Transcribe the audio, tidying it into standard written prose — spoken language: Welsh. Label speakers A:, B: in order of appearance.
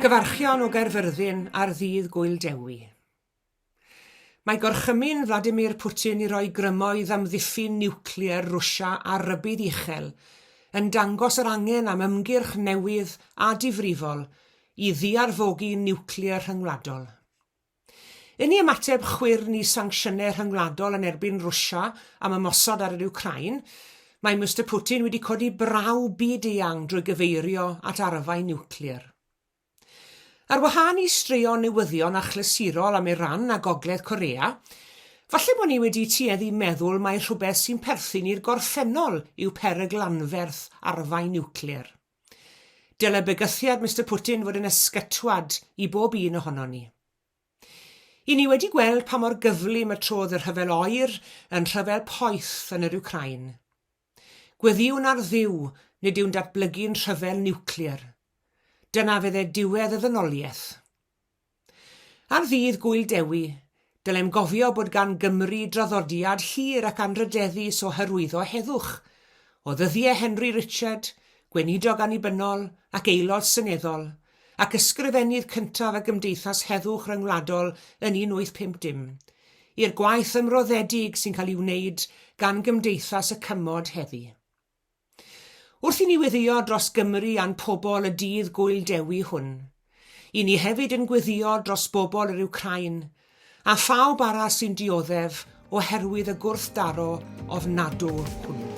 A: Cyfarchion o Gaerfyrddin ar ddydd Gŵyl Dewi. Mae gorchymyn Vladimir Putin i roi grymoedd amddiffyn niwclear Rwsia ar rybudd uchel yn dangos yr angen am ymgyrch newydd a difrifol i ddiarfogi niwclear rhyngwladol. Yn ei ymateb chwyrn i sancsiynau rhyngwladol yn erbyn Rwsia am ymosod ar yr Wcráin, mae Mister Putin wedi codi braw byd-eang drwy gyfeirio at arfau niwclear. Ar wahân i straeon newyddion achlysurol am Iran a Gogledd Corea, falle bod ni wedi tueddu meddwl mai rhywbeth sy'n perthyn i'r gorffennol yw perygl anferth arfau niwclear. Dylai bygythiad Mister Putin fod yn ysgytwad i bob un ohonon ni. I ni wedi gweld pa mor gyflym y trodd y rhyfel oer yn rhyfel poeth yn yr Wcráin. Gweddïwn ar Dduw nid yw'n datblygu'n rhyfel niwclear. Dyna fydde diwedd y ddynoliaeth. Ar ddydd Gŵyl Dewi, dylem gofio bod gan Gymru draddodiad hir ac anrhydeddus o hyrwyddo heddwch, o ddyddiau Henry Richard, gweinidog annibynnol ac aelod seneddol, ac ysgrifennydd cyntaf y Gymdeithas Heddwch Ryngwladol yn 1850, i'r gwaith ymroddedig sy'n cael ei wneud gan Gymdeithas y Cymod heddi. Wrth i ni weddïo dros Gymru a'n pobl y dydd Gŵyl Dewi hwn, i ni hefyd yn gweddïo dros bobl yr Wcráin a phawb arall sy'n dioddef oherwydd y gwrthdaro ofnadw hwnnw.